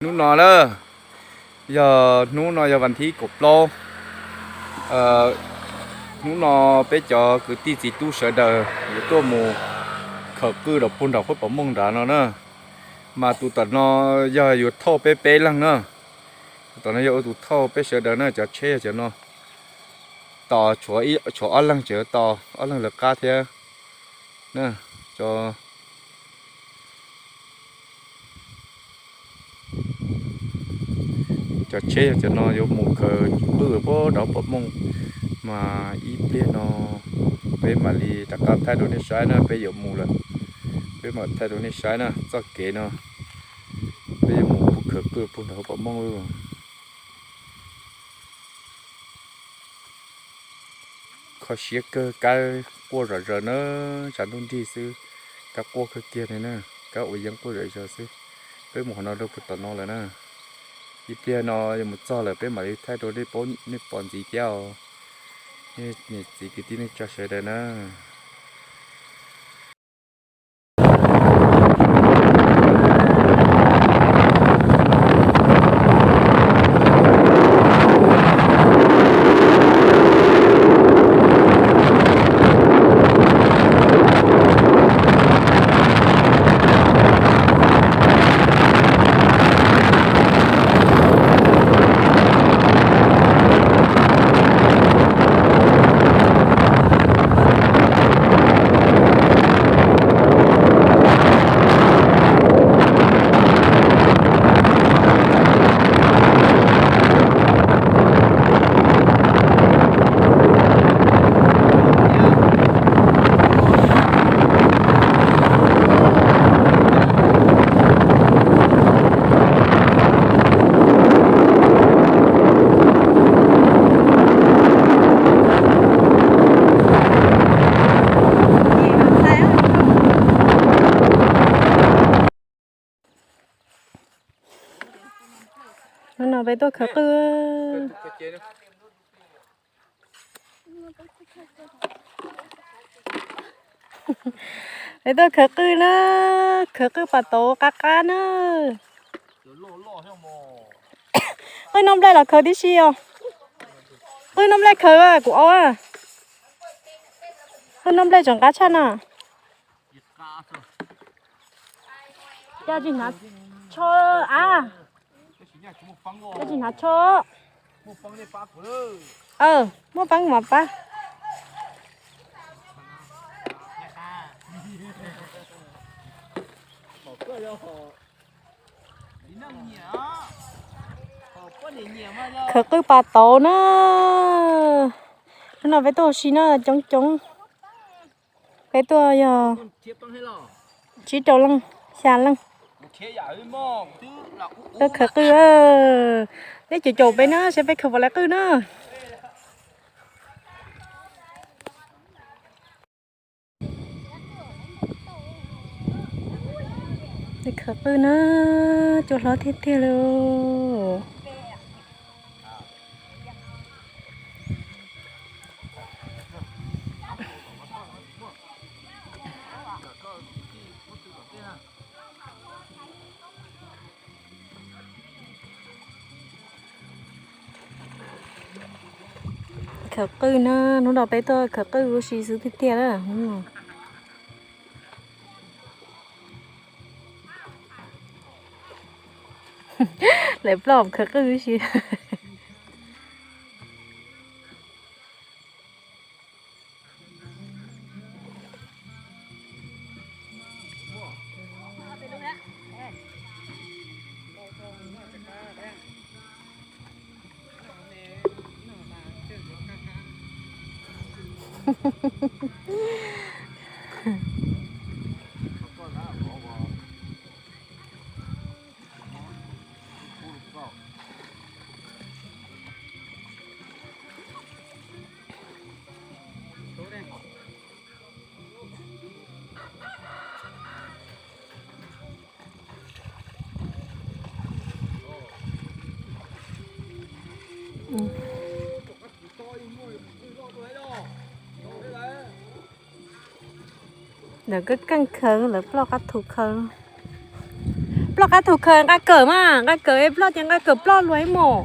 Hnub no na, yog hnub no yog vas thib kaum plaub. Hnub no peb cov kwv tij txiv tub sawv daws yuav tuaj mus khaws qwj rau puag nram Huab Pov Mooj nrad no na. Mas tus tom no yog yuav thauj peb peb leeg na. Tus tom no yog ua tus thauj peb sawv daws na, cov tsheb yog cov no. Tos tshuav ob leeg tseem tos ob leeg lawv qab thiab. Cov tsheb yog cov no yuav mus khaws qwj puag nram Huab Pov Mooj. Mas ib pliag no peb mam li rov qab thaij rau nej saib na, peb yuav mus lawm. Peb mam thaij rau nej saib na, txoj kev no peb yuav mus khaws qwj puag nram Huab Pov Mooj. Kho siab kawg, kab quaj zom zaws na, tshav ntuj nrig xwb, kab quaj kawg kiag li na, kab ua yeeb quaj zom zaws xwb. Peb mus qhov no rau puag tom no lawm na. Ib pliag no yuav mus txog lawm peb mam li thaij rau nej paub nej pom ntxiv thiab os. Nej niam txiv kwv tij neej tsa sawv daws na. Hnub no peb tuaj khawv qwj. Peb tuaj khawv qwj na, khawv qwj pas tauv qab qab na. Qwj no nplej los khawv tib si os. Qwj no nplej khawv kuv ob. Qwj no nplej tseem qab tshaj na. Coj tsis hnav tsho a. Coj tsis hnav tsho. Muaj peeb mas pab. Khawv qwj pas tauv na. Hnub no peb tuaj ua si na, coob coob. Peb tuaj yog tsib rau leej, xya leej. Tuaj khawv qwj, nej caum caum peb na, saib peb khawv puas laiv qwj na. Khawv qwj na, cua hlob tiag tiag li. Khawv qwj na, hnub no peb tuaj khawv qwj ua si xwb tiag tiag na. Lawv ploj khawv qwj ua si. Lawv keej keej khaws, lawv ploj qab thu khaws. Qab tug khaws nqa kawm mas, nqa kawm es ploj ces nqa kawm ploj luag ib mus.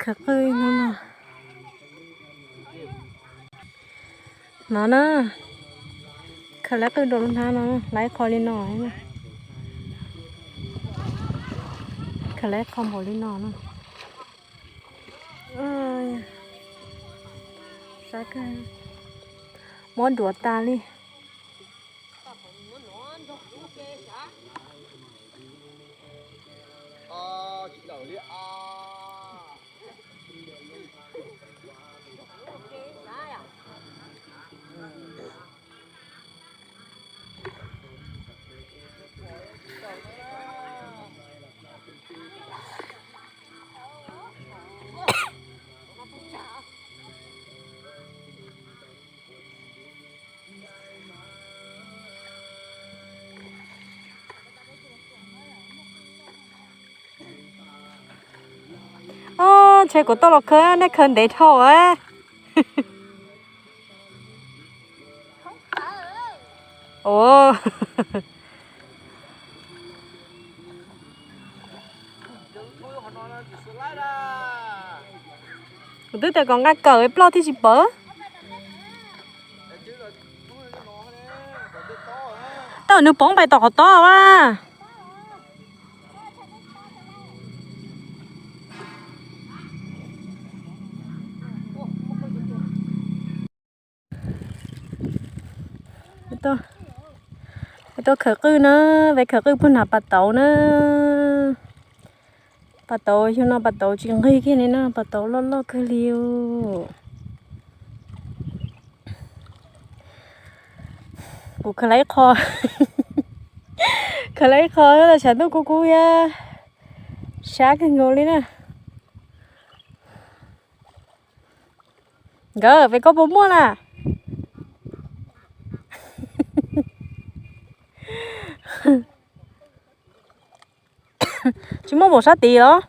Khaws qwj no no. No na, khaws lawv qwj rau lub hnab no, lawv qho li no. Khaws lawv qho npaum li no na. Sab kawg, muab duav tas li. Ob, ntshe kuv tau los khaws, nej khaws ntev dhau a. Ua, kuv twb tias kom nqa kawm ploj thiaj tsis pawv. Tau nws poob pais tom qhov tob a. Tuaj khaws qwj na, peb khaws qwj puag nram pas tauv na. Pas tauv xyoo no pas tauv tsis nqig kiag li na, pas tauv loj loj kawg li. Kuv khaws lawv ib qho, khaws lawv ib qho los tshav ntuj kub kub thiab, sab kawg nkaus li na. Nkawd, pem koj puas muaj na? Tsis muaj npaum sab tid los?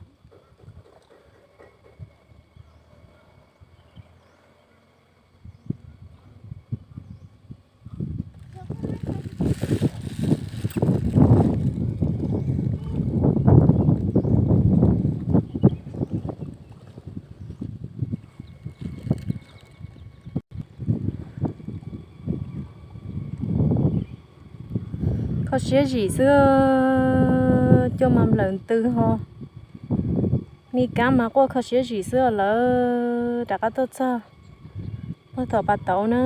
Kho siab zim xwb, coj mas nplawm ntws ho. Mi kab mas quaj kho siab zim xwb lawm, rov qab tuaj txog puag tom pas tauv na,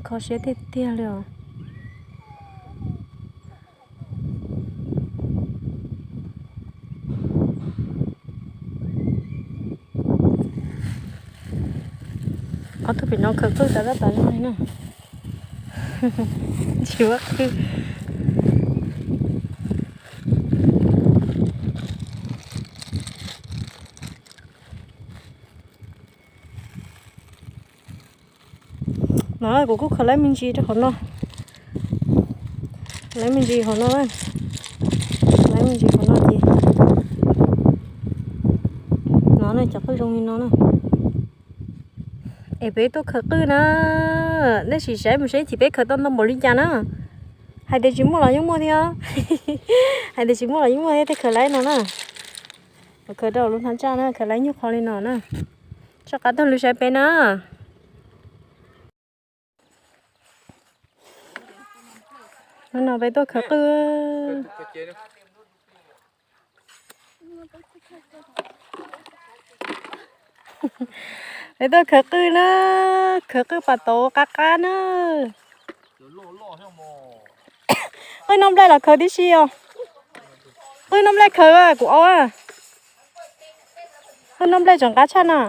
kho siab tiag tiag li os. Ob tug pem no khaws qwj tas tab tas li na. Tsis muaj qwj. No kuv kuj khaws lawv me ntsis rau hauv no. Lawv me ntsis hauv no, lawv me ntsis hauv no ces no na, cov qwj zoo li no na. Es peb tuaj khaws qwj na, nej sim saib mus seb ib chim peb khaws tau ntau npaum li cas na. Hais tias tsis muaj los yeej muaj thiab, hais tias tsis muaj los yeej muaj thiab, tej khaws lawv no na. Khaws rau lub hnab tsaj na, khaws lawv nyuag qho li no na. Tso qab taug lw saib peb na. Hnub no peb tuaj khaws qwj. Peb tuaj khaws qwj na, khaws qwj pas tauv qab qab na. Qwj noj nplej los khaws tib si os. Qwj noj nplej khaws kuv au. Qwj noj nplej tseem qab tshaj na.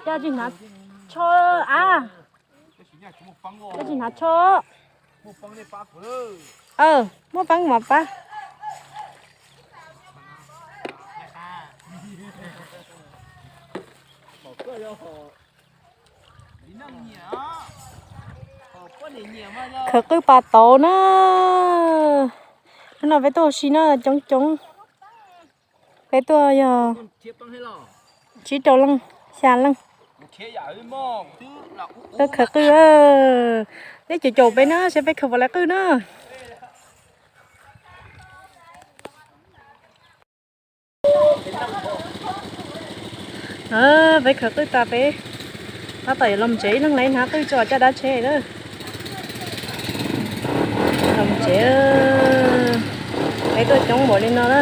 Coj tsis hnav tsho a. Coj tsis hnav tsho. Muaj peev mas pab. Khaws qwj pas tauv na. Hnub no peb tuaj ua si na coob coob. Peb tuaj yog tsib rau leej, xya leej. Tuaj khaws qwj, nej caum caum peb na seb peb khaws puas laiv qwj na. Peb khaws qwj tas peb tab tom yuav los tsev, ib leeg laiv ib hnab qwj tso coj dab tsheb na. Los tsev, peb tuaj coob npaum li no na.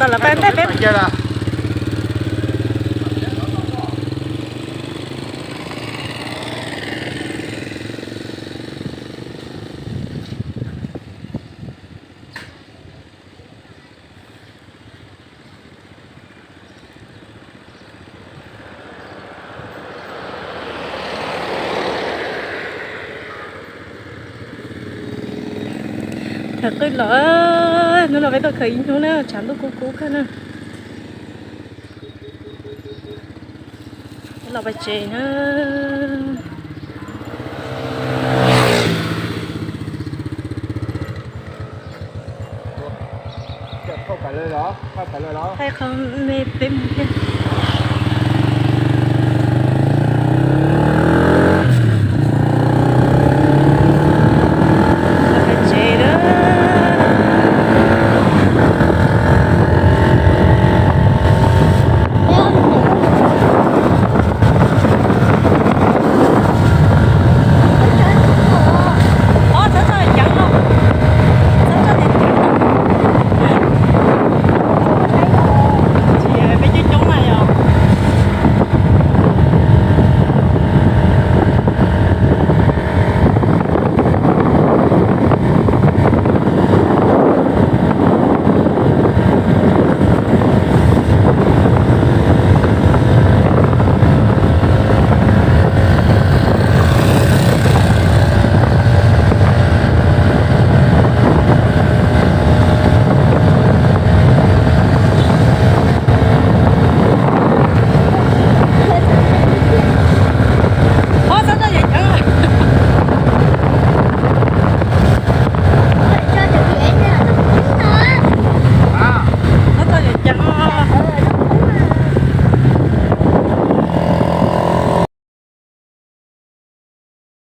Tau lawv pab ntej peb. Khaws qwj los, hnub no peb tuaj khaws ib hnub na, tshav ntuj kub kub kawg na. Los peb tsev na. Thaij qhov me peb mus thiab.